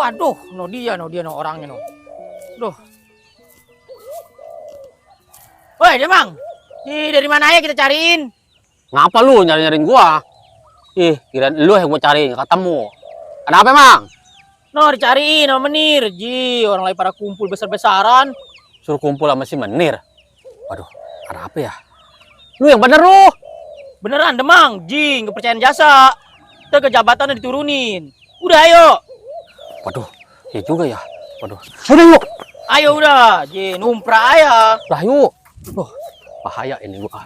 Waduh, no dia no orangnya no. Duh. Woi, Demang. Dari mana ya kita cariin? Ngapa lu nyari-nyariin gua? Ih, kirain lu yang gua cari, nggak ketemu. Kenapa emang? No, dicariin sama Menir. Orang lagi pada kumpul besar-besaran. Suruh kumpul sama si Menir. Waduh, ada apa ya? Lu yang bener lu. Beneran, Demang. Kepercayaan jasa. Kita ke jabatan diturunin. Udah, ayo. Waduh, ya juga ya. Waduh, udah yuk. Ayo udah, numpra aja. Lah yuk. Bahaya ini gua.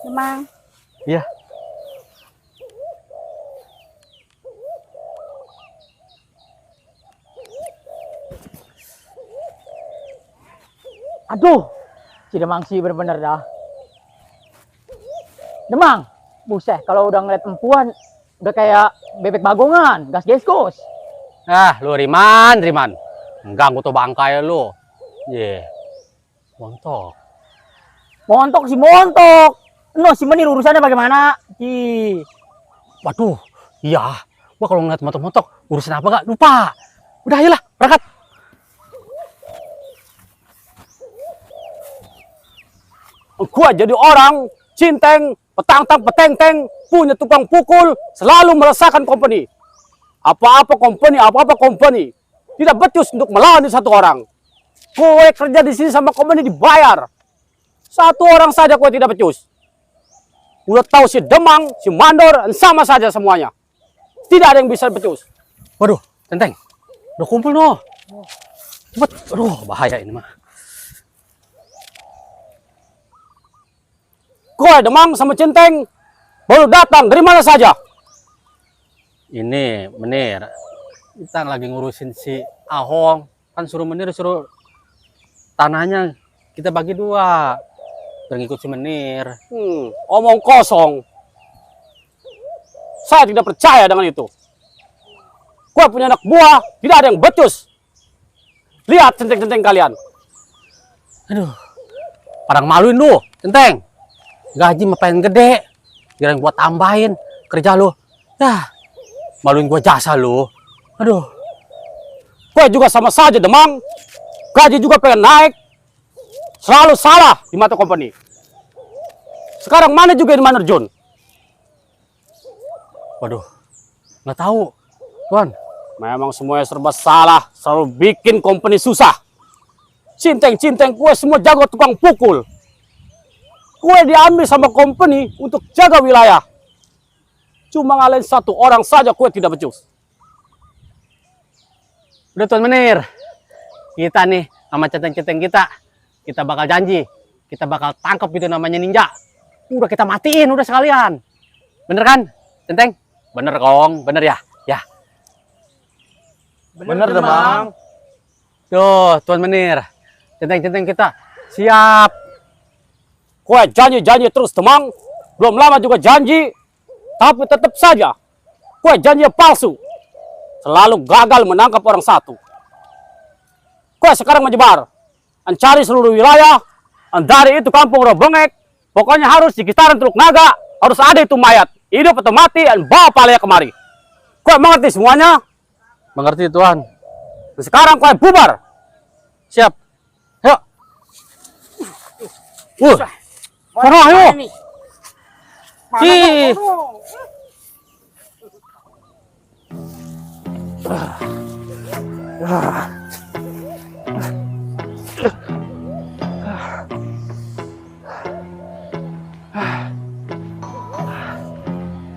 Demang. Iya. Aduh, si Demang sih bener-bener dah. Demang, buset, kalau udah ngeliat perempuan, udah kayak bebek bagongan, gas geskos. Lu Riman. Mengganggu tuh bangkai lu. Montok. Montok. No, si Menir urusannya bagaimana? Waduh, iya. Gua kalau ngeliat montok-montok, urusin apa gak? Lupa. Udah, ayolah, berangkat. Gua jadi orang cinteng, petang-tang, peteng-teng, punya tukang pukul, selalu meresahkan company. Apa-apa company tidak becus untuk melawan satu orang. Gue kerja di sini sama company dibayar. Satu orang saja gue tidak becus. Udah tahu si Demang, si Mandor, sama saja semuanya. Tidak ada yang bisa becus. Waduh, Tenteng, udah kumpul noh. Cepet, aduh bahaya ini mah. Gue Demang sama Centeng baru datang dari mana saja? Ini Menir, kita lagi ngurusin si Ahong. Kan suruh Menir, suruh tanahnya kita bagi dua. Biar ngikut si Menir. Omong kosong. Saya tidak percaya dengan itu. Gue punya anak buah, tidak ada yang becus. Lihat Centeng-centeng kalian. Aduh, padang maluin lu, Centeng. Gaji mah pengen gede, kirain gua tambahin kerja lu. Maluin gua jasa lu. Aduh. Gua juga sama saja Demang. Gaji juga pengen naik. Selalu salah di mata company. Sekarang mana juga di mana John? Waduh. Nggak tahu. Tuan, memang semuanya serba salah, selalu bikin company susah. Cinteng gue semua jago tukang pukul. Gue diambil sama company untuk jaga wilayah. Cuma ngalahin satu orang saja gue tidak becus. Udah Tuan Menir, kita nih sama centeng-centeng kita bakal janji, kita bakal tangkap itu namanya ninja. Udah kita matiin, udah sekalian. Bener kan, Centeng? Bener Kong, bener ya? Ya. Bener Demang. Tuh, Tuan Menir, centeng-centeng kita siap. Gue janji terus Demang, belum lama juga janji, tapi tetap saja gue janji palsu, selalu gagal menangkap orang satu. Gue sekarang menyebar, mencari seluruh wilayah, dari itu kampung Robengek, pokoknya harus di kisaran Teluk Naga, harus ada itu mayat, hidup atau mati, dan bawa palanya kemari. Gue mengerti semuanya? Mengerti Tuan. Sekarang gue bubar. Siap. Yuk. Mana ayo?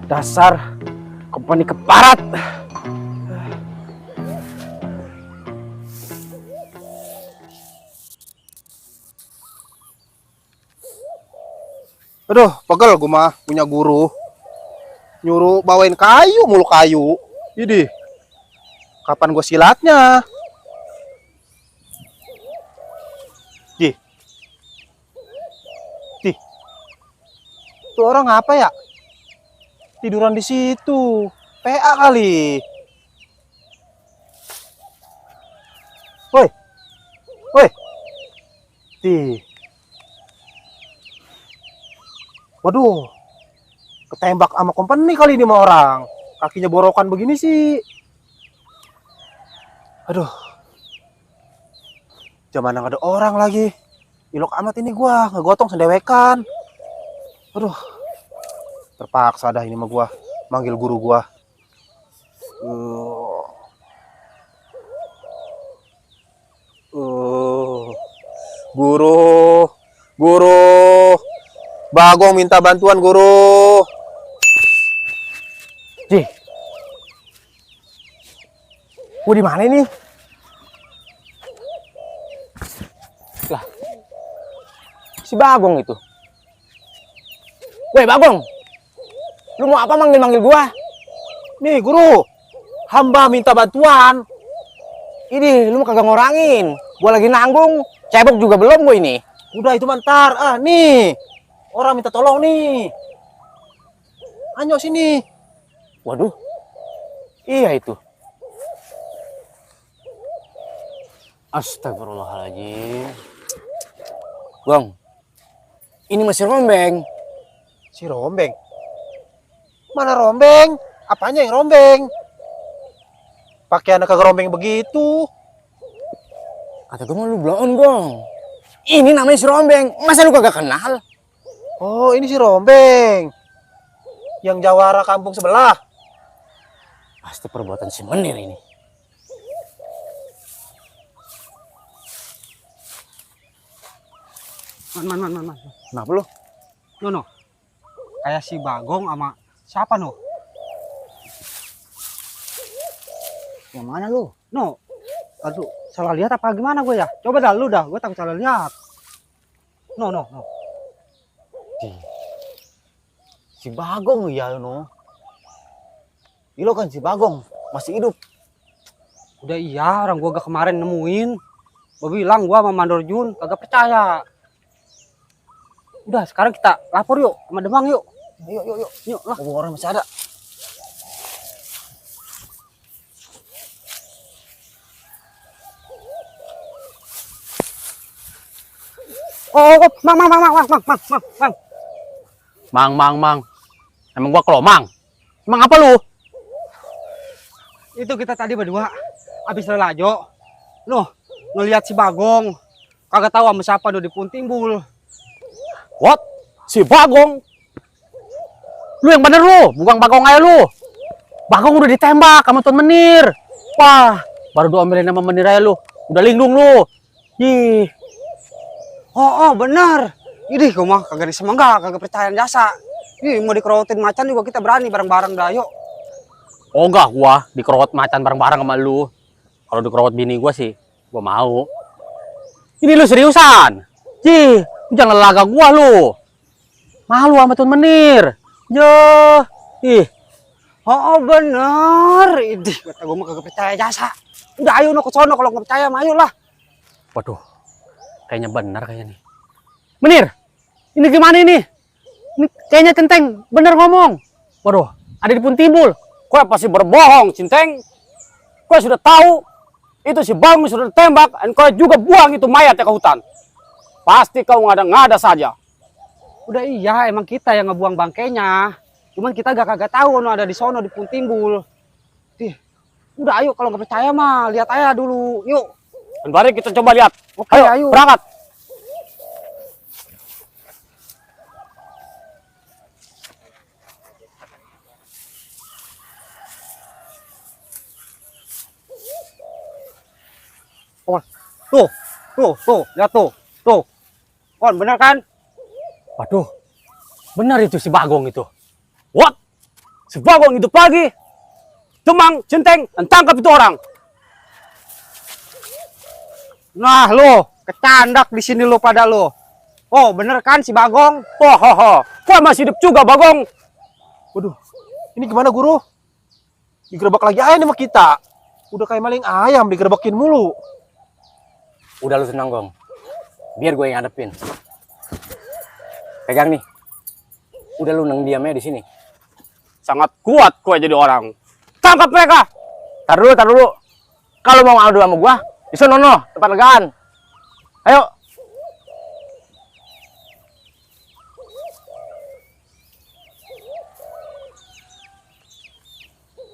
Dasar company keparat. Aduh, pegel gue mah punya guru. Nyuruh bawain kayu mulu kayu. Ini kapan gue silatnya? Tuh orang apa ya? Tiduran di situ. PA kali. Woi. Woi. Di. Waduh. Ketembak sama company kali ini sama orang. Kakinya borokan begini sih. Aduh. Zaman nggak ada orang lagi. Ilok amat ini gua, ngegotong sendewekan. Aduh. Terpaksa dah ini mah gua manggil guru gua. Guru, guru, Bagong minta bantuan guru. Ji, gua di mana ini? Lah, si Bagong itu. Weh Bagong, lu mau apa manggil-manggil gua? Nih guru, hamba minta bantuan. Ini lu kagak ngorangin. Gua lagi nanggung, cebok juga belum gua ini. Udah itu bentar. Ah, nih. Orang minta tolong nih. Anyo sini. Waduh. Iya itu. Astagfirullahaladzim. Gong. Ini masih rombeng. Si rombeng. Mana rombeng? Apanya yang rombeng? Pakaian kagak rombeng begitu. Kata gue mau lu bloon, Gong. Ini namanya si rombeng. Masa lu kagak kenal? Oh, ini si rombeng. Yang jawara kampung sebelah. Pasti perbuatan si Menir ini. Man. Kenapa lu? No. Kayak si Bagong sama siapa no? Yang mana lu? No. Aduh, salah lihat apa gimana gue ya? Coba dah lu dah, gue takut salah lihat. No. Si Bagong ya no. Ilo kan si Bagong masih hidup. Udah iya, orang gue gak kemarin nemuin. Gue bilang gue sama Mandor Jun kagak percaya. Udah, sekarang kita lapor yuk sama Demang yuk. Yuk lah. Ngomong orang masih ada. Oh, Mang. Emang gua kelomang. Emang apa lu? Itu kita tadi berdua habis lelajo. Loh, ngelihat si Bagong. Kagak tahu sama siapa di pohon timbul. What? Si Bagong? Lu yang bener lu, bukan Bagong aja lu. Bagong udah ditembak sama Tuan Menir. Wah, baru diomelin sama Menir aja lu. Udah linglung lu. Ih. Oh, benar. Idih, kau mah kagak disemanggah, kagak percaya jasa. Ih, mau dikerotin macan juga kita berani bareng-bareng dah, yuk. Oh enggak, gua dikerot macan bareng-bareng sama lu. Kalau dikerot bini gua sih, gua mau. Ini lu seriusan? Ji, jangan laga gua lu. Malu sama Tuan Menir. Yo, ih. Oh, benar. Idih, kata gua mah kagak percaya jasa. Udah ayo no ke sono kalau nggak percaya, ayo lah. Waduh, kayaknya benar kayaknya nih. Menir, ini gimana ini? Ini kayaknya Centeng bener ngomong. Waduh, ada di Puntimbul. Kau pasti berbohong, Centeng. Kau sudah tahu itu si Bagong sudah ditembak, dan kau juga buang itu mayat ke hutan. Pasti kau ngada-ngada saja. Udah iya, emang kita yang ngebuang bangkainya. Cuman kita kagak tahu no ada di sono di Puntimbul. Ih, udah ayo kalau nggak percaya mah lihat aja dulu, yuk. Dan mari kita coba lihat. Oke, ayo. Berangkat. Tuh, lihat tuh. Kon, bener kan? Waduh, benar itu si Bagong itu. What? Si Bagong hidup lagi. Demang, Centeng, dan tangkap itu orang. Nah, lo kecandak di sini lo pada lo. Oh, bener kan si Bagong? Kau masih hidup juga, Bagong. Waduh, ini gimana guru? Digerebek lagi aja nih sama kita. Udah kayak maling ayam digerebekin mulu. Udah lu senang, Gong. Biar gue yang hadepin. Pegang nih. Udah lu nang diamnya di sini. Sangat kuat gue jadi orang. Tangkap mereka. Tar dulu. Kalau mau ngadu sama gua, di sono no, tempat legaan. Ayo.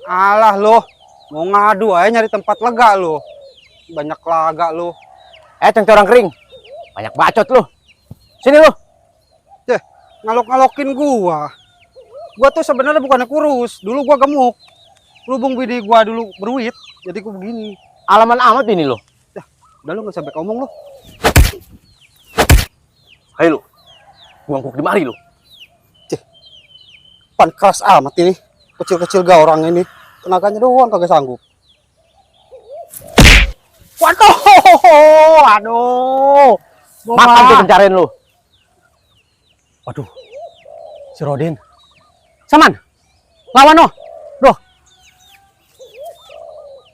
Alah lo, mau ngadu aja nyari tempat lega lo. Banyak laga lo. Cengce orang kering. Banyak bacot lu. Sini lu. Deh, ngalok-ngalokin gua. Gua tuh sebenarnya bukannya kurus, dulu gua gemuk. Lubung bini gua dulu beruit, jadi gua begini. Alaman amat ini lu. Udah lu nggak sampai ngomong lo. Ayo lu. Bungkuk di mari lu. Pan keras amat ini. Kecil-kecil gak orang ini. Tenaganya doang kagak sanggup. Waduh. Aduh. Makan tuh pencarian lu. Waduh. Si Rodin. Saman. Lawan no. Duh.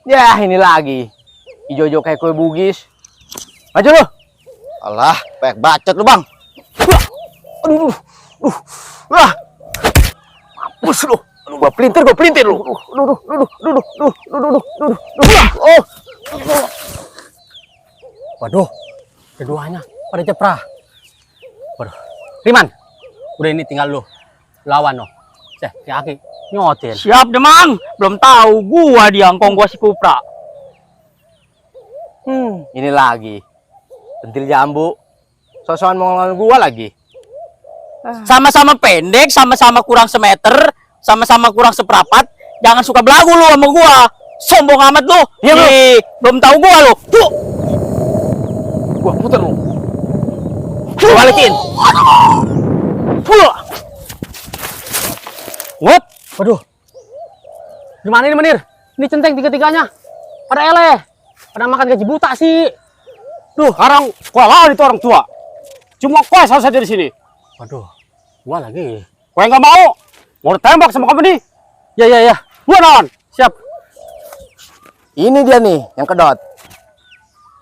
Ya ini lagi. Ijo-ijo kayak kue bugis. Maju lu. Alah, banyak bacot lu, Bang. Aduh. Wah. Mampus lu. Aduh, gua pelintir lu. Oh. Waduh. Keduanya pada ceprah. Waduh. Riman. Udah ini tinggal lu. Lawan no. Si Aki nyotin. Siap Demang, belum tahu gua diangkong gua si Kupra. Ini lagi. Pentil jambu. Sosokan mau ngelawan gua lagi. Sama-sama pendek, sama-sama kurang semeter, sama-sama kurang seperempat. Jangan suka belagu lu sama gua. Sombong amat lu. Iya, lu. Belum tahu gua lu. Tuh. Gua puter lu. Balikin. What? Waduh. Gimana ini Menir? Ini centeng tiga-tiganya. Pada eleh. Pada makan gaji buta sih. Duh, sekarang gua lawan itu orang tua. Cuma kue salah saja di sini. Waduh, gua lagi. Kue nggak mau. Mau tembak sama kamu nih. Ya. Gua lawan. Siap. Ini dia nih yang kedot.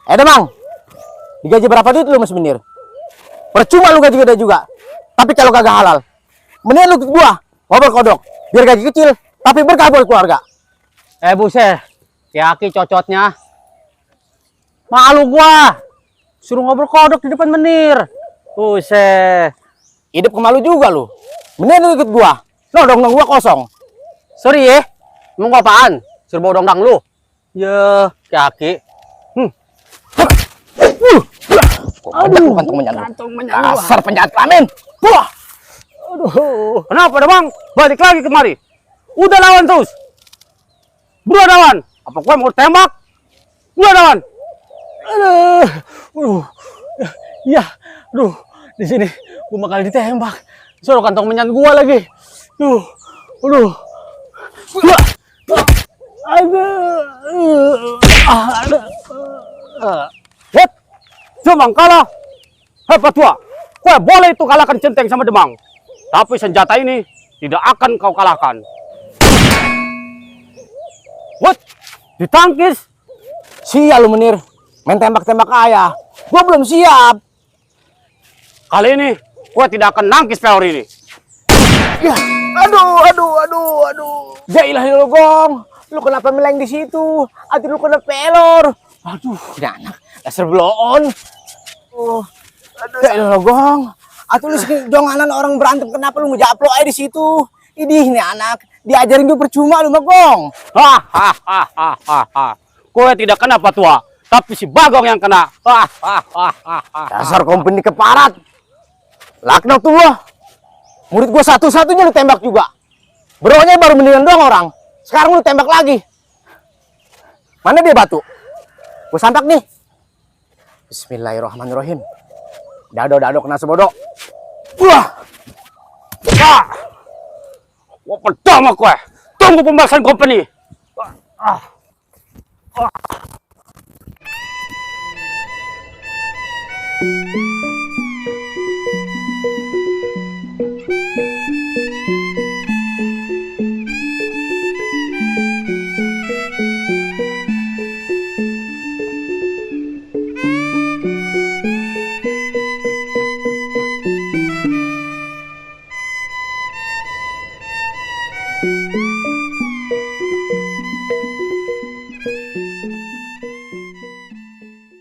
Demang. Digaji berapa duit lu Mas Menir? Percuma lu gaji gede juga. Tapi kalau kagak halal, mending lu ikut gua ngobrol kodok. Biar gaji kecil, tapi berkah buat keluarga. Buset. Aki cocotnya. Malu gua. Suruh ngobrol kodok di depan Menir. Buset. Hidup kemalu juga lu. Mending lu ikut gua. Dong gua kosong. Sorry ya. Emang gua apaan? Suruh bawa dongdang lu. Ya, Aki. Aduh, kantong menyan. Dasar penjahat kelamin. Wah. Aduh. Kenapa Bang? Balik lagi kemari. Udah lawan terus. Bro lawan. Apa gua mau tembak? Gua lawan. Aduh. Ya. Aduh. Di sini gua bakal ditembak. Suruh kantong menyan gua lagi. Aduh. What? Demang kalah. Hebat tua. Kau boleh itu kalahkan centeng sama Demang. Tapi senjata ini tidak akan kau kalahkan. What? Ditangkis? Sial lu Menir. Main tembak-tembak ayah. Gua belum siap. Kali ini gua tidak akan nangkis pelor ini. Ya. Aduh. Ya ilahi lu Gong. Lu kenapa meleng di situ? Hati lu kena pelor. Aduh, Ya anak, dasar bloon. Ya ilahi lu Gong. Atuh lu segini donganan orang berantem, kenapa lu ngejaplo aja di situ? Idih nih anak, diajarin juga percuma lu mah Gong. Hahaha. Kau tidak kena tua, tapi si Bagong yang kena. Dasar kompeni keparat. Laknat tuh lo. Murid gua satu-satunya lu tembak juga. Bronya baru mendingan doang orang. Sekarang lu tembak lagi. Mana dia batu? Gua sampak nih. Bismillahirrahmanirrahim. Dado kena sebodoh. Wah. Wah, pedang aku. Tunggu pembahasan company. Thank you.